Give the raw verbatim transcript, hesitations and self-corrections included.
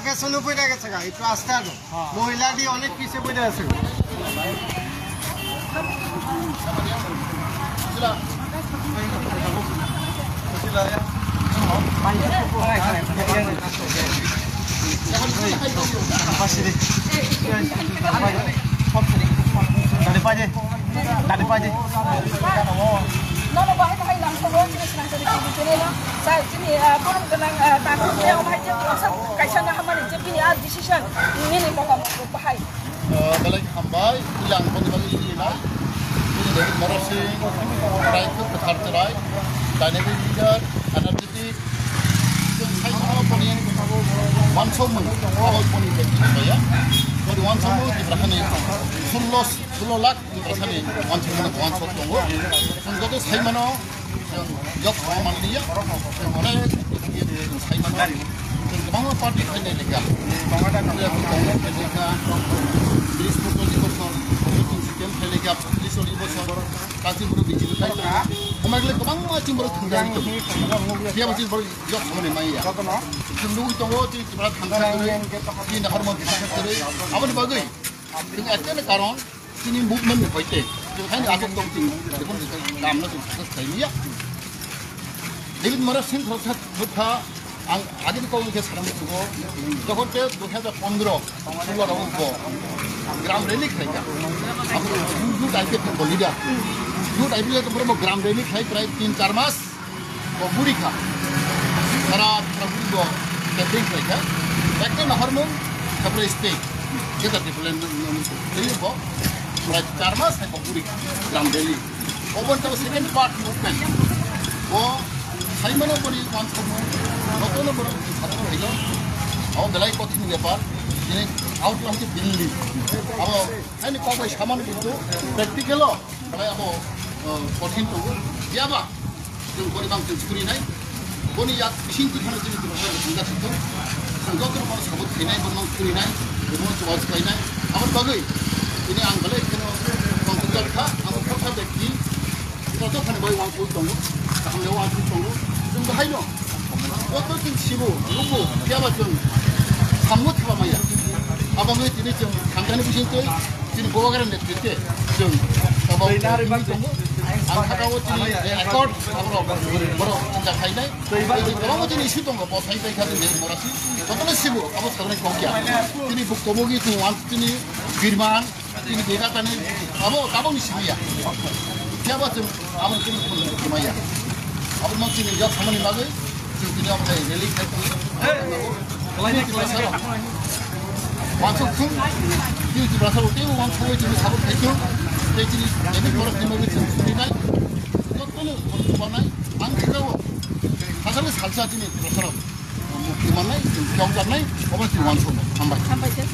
পেছনে পড়ে গেছে গা, একটু আস্তে আনো। মহিলাটি অনেক পিছিয়ে পড়ে আছে। Nono bahai bahai langkhogo, chini Sinamsari T V channel o. Sa chini, ah, borok gwnang, ah, tangkhe tei omo hai je kaisa, kaisa naharmani je bini ah decision, nini motamot rok bahai. Ah, belai hambai, ilang boni bagwi ilang. Ini David Morosing, Raikhu Kwthar Chwrai, dynamic leader, energetic, chwng sai mano boni wansokmung, abo boni bai kini baya. Boni wansokmung, Tipra hani sullo, sullo lakh Tipra hani wansokmung, wansok tongo. Chwng joto sai mano, chwng yok manliya, chwng onek sai mano. Chwng kwbangma party khainai lekha. Congress khainai lekha, Bihar Motha Dibos, Bihar Motha Dibos, Kachiburu bijili khai tongo. Omo gle kwbangma chimborok thwngjagwi tongo. Phiya bo chimborok yok samani manya. Chwng nugwi tongo, chini Tripura thangsa kwrwi, chini naharmon thangsa kwrwi. Aboni bagwi chwng ekta karon, chini movement ni hoite chwng haino aswk tong chini, jekon jekon kamno chwng success khlai manya. David Morosing thoroksa thokha, ang agini kok khe sana muchugo, jokhon te dui hajar pondro, sulo rogo bo gram rally khlaika. Abo youth I P F ni leader. Youth I P F ni leader bo gram rally khlai prai tin char mas bo buri kha. Sara sara buri bo campaign khlaika. Ekta naharmung, Tripura state, jeta Tripura ni, ni, ni, ni, bo prai char mas hai bo buri kha, gram rally. Obo tabo second part movement. Bo saimano boni wansokmung, jotono borok ni khatro haino. Abo belai kothin bepar. Jini outcome khe bini. Abo haini kok bai samano kintu practical o belai abo, uh, kothin tongo. Yaba chwng boni bang chwng suri nai. Boni yak bising tikhano chini tuma thangka sitong. Chwng jotono bono sabot khainai, bono mang suri nai, bono chubachu khainai. Abo bagwi tini ang belai kheno kontwk kha, abo khorsa bekti. Joto khani bai uansuk tongo, kaham le uansuk tongo. Chwng bo haino, joto chwng sibo, nukgo, phiya ba chwng samung thangma maya. Abo wngwi tini chwng thangkani bisingtwi, chini Bubagra netrite chwng abo tini tongo. Ang saka o chini accord, abo borok chinta khainai. Kwbangma chini issue tongo, bo sai pai kha chini Morasi. Jotono sibo, abo saknai kok ya. Chini buktobo gi chwng uansuk chini birman, Tini bega tani, abo, abo ni simi ya. Phiya ba chwng abo ni chwng khum khum ya. Abo no chini jak samani bagwi, chwng tini abo khai rally khai tong. Tini Tiprasa rok. Wansuk thung, tini Tiprasa rok tei wansuk thung, tini sabuk khai thung. Tei tini David Morok ni bagwi chwng suri nai. Jotono khum khum nai, ang khitao. Asal salsa tini Tiprasa rok. Mukti mannai, chwng phiya wngjak nai, abo chini wansuk nai. Hambai. Hambai sir.